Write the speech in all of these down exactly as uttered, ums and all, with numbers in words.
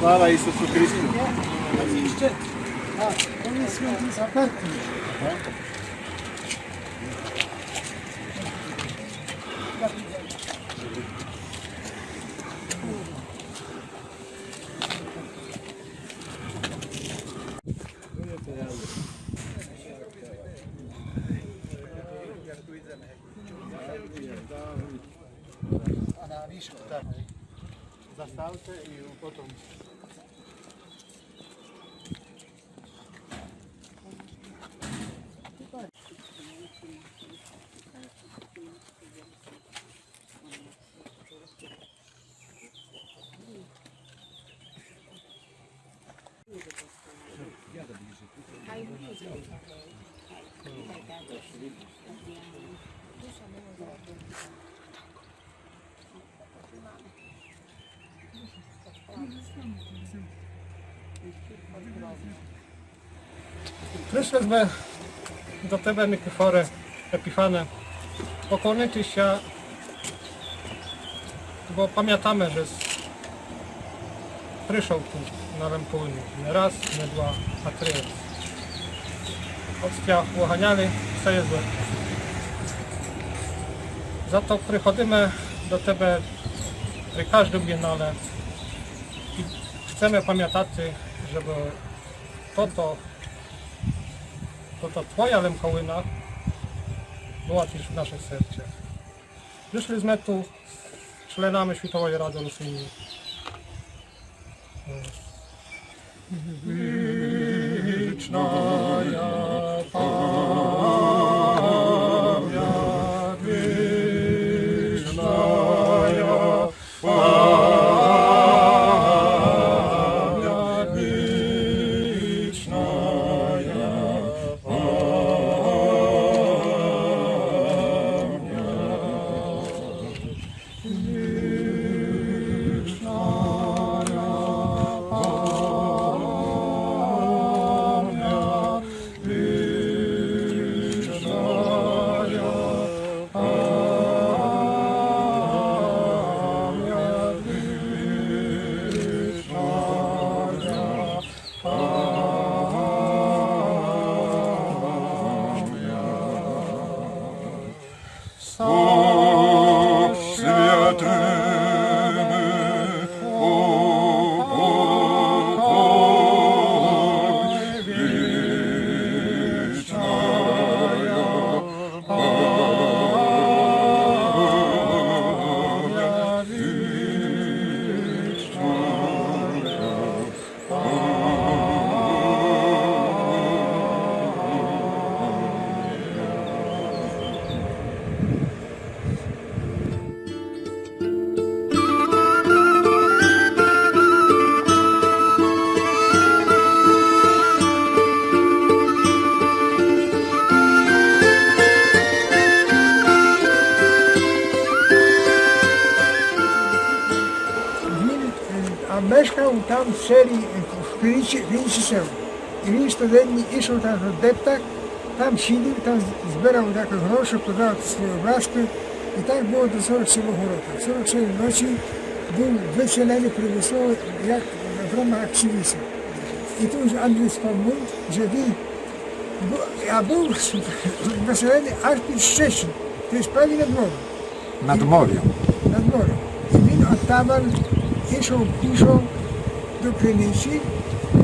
Chwała Jezusu Chrystusowi. A, to jest święty Zaperty. A na wierzchu, tak. Zastavte i potom. Пришли сме до тебе, Никифоре Епифане, поклонити ся, бо памятаме, же с-, пришол ту на Лемпулні не раз, не два, а три раз. Од тя выганяли, всьо є зле. Зато приходиме до тебе при каждым єднале і хцеме памятати, жебы тото, тото твоя Лемковина была тіж в нашых серцях. Пришли сме ту з членами Світовой рады Русинів. Він, е, а мешкав там в селі, е, в Кринці, Кринці сел. І він штоденні ішов там в дептак, там сидів, там з-, збирав такі гроші, продавав свої образки. І так было до сорок сьомого року. В сорок сьомому році быв выселеный примусово як, в рамах акції Вісла. І ту уж Андрій спомнув, же він бу-, а быв выселеный аж під Щецін, то єсть праві над морем. Над морем. Над морем. І він оттаман ішов пішо до Криниці.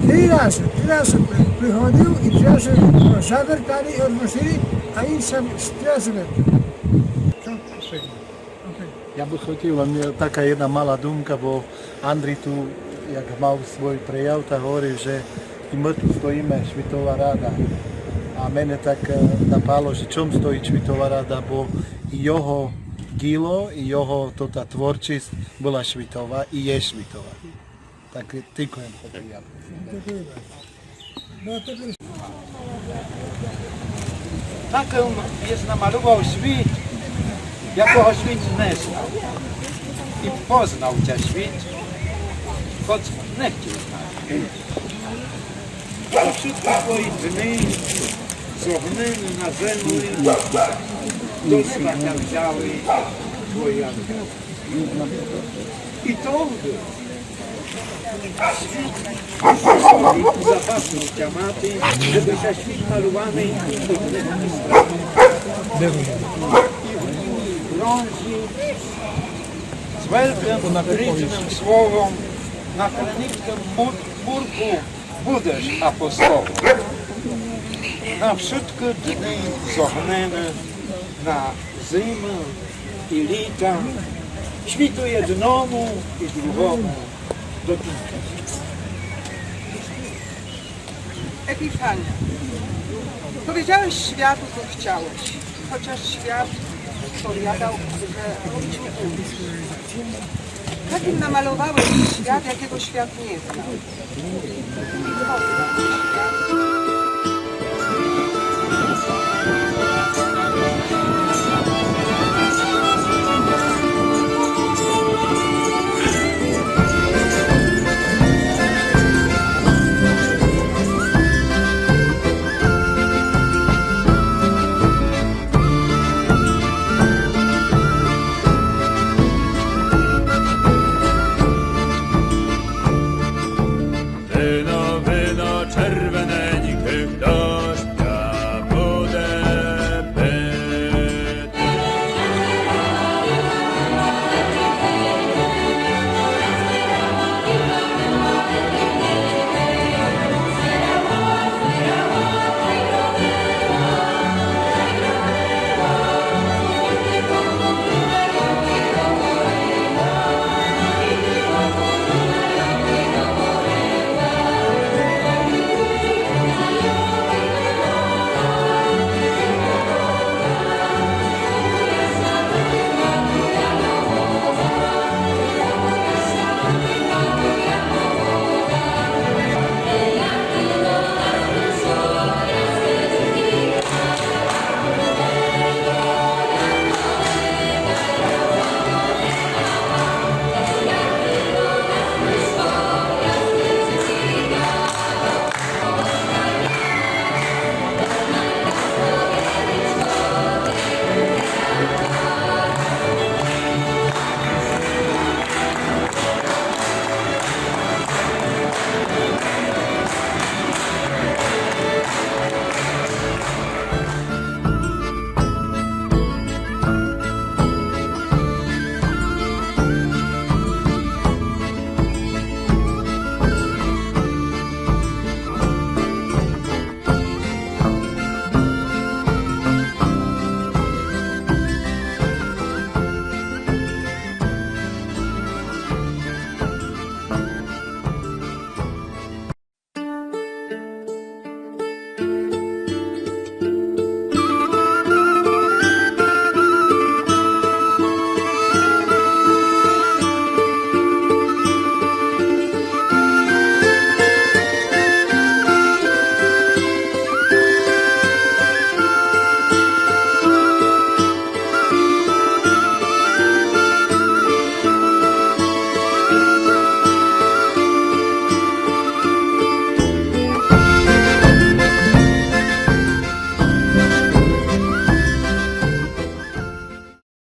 Три разы, три разы при-, приходив і три разы быв завертаный од Василі, а він сам три разы вертав. Я бы хотів, ам є така єдна мала думка, бо Андрій ту, як мав свой прияв, та говорив, же і мы ту стоїме, Швітова рада. А мене так, е, напало, же чом стоїть Швітова рада, бо і його діло, і його тота творчість была швітова, і є швітова. Так, тілько єм хотів я. Так єм намалював світ, якого світ не знав. І познав тя світ, хоц не хотів знати. Бо всі твої дни зогнены на землі, до неба тя взяли твої ангелы. І товды Світ у собі запахнув тямати, жебы ся світ малюваный од нього не став. Бронзі з великым рідным словом на криницькым мур-, мурку будеш апостолом. На вшыткы дни з огнены, на зимы і літа, світу єдному і другому до кінця. Epifania. Powiedziałeś światu, co chciałeś, chociaż świat odpowiadał, że robić nie umiesz. Takim namalowałeś świat, jakiego świat nie znał.